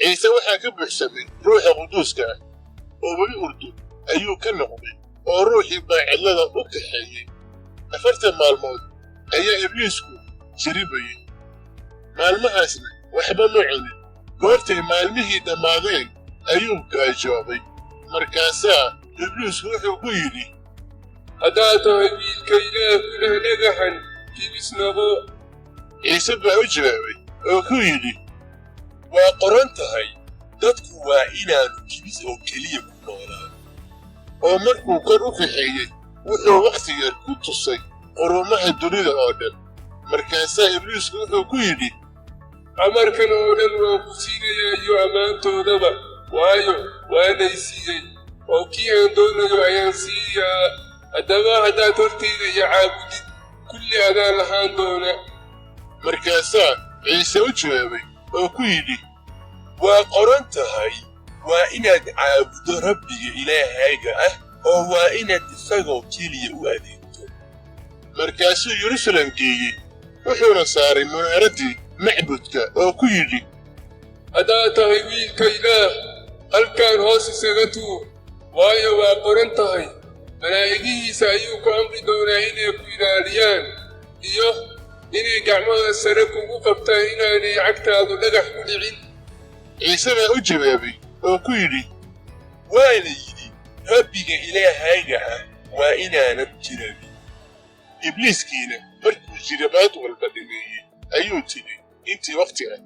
Ciise waxaa ka buuxsamay Ruuxa Quduuska ah, oo webi Urdun ayuu ka noqday, oo ruuxii baa cidlada u kaxeeyey. 40 maalmood ayaa Ibliisku jiribayey. Maalmahaasna waxba ma cunin. Goortay maalmihii dhammaadeen ayuu gaajooday. Markaasaa Ibliisku wuxuu ku yidhi, "Haddaad tahay Wiilka Ilaah, ku dheh dhagaxan, kibis noqo." Ciise baa u jawaabay oo ku yidhi, "Waa qoran tahay, dadku waa inaannu kibis oo keliya ku noolaan." Oo markuu kor u kaxeeyey, wuxuu wakhti yar ku tusay quruumaha dunida oo dhan. Markaasaa Ibliisku wuxuu ku yidhi, "Amarkan oo dhan waan ku siinayaa iyo ammaantoodaba, waayo, waa lay siiyey, oo kii aan doonayo ayaan siiyaa. Haddaba haddaad hortayda iyo caabudid, kulli adaan lahaan doona." Markaasaa Ciise u jawaabay oo ku yidhi, "Waa qoran tahay, waa inaad caabuddo Rabbiga Ilaahayga ah, oo waa inaad isagoo keliya u adeegto." Markaasuu Yeruusaalem geeyey, wuxuuna saaray munaaraddii macbudka oo ku yidhi, "Haddaad tahay Wiilka Ilaah, halkaan hoos isaga tuur, waayo, waa qoran tahay, malaa'igihiisa ayuu ku amri doonaa inay ku ilaaliyaan, iyo inay gacmahooda sare kugu qabtaan inaanay cagtaadu dhagax ku dhicin." Ciise baa u jawaabay oo ku yidhi, "Waa la yidhi, Rabbiga Ilaahayga ah waa inaanad jirabin." Ibliiskiina markuu jirabaad walba dhameeyey ayuu tegey intii wakhti ah.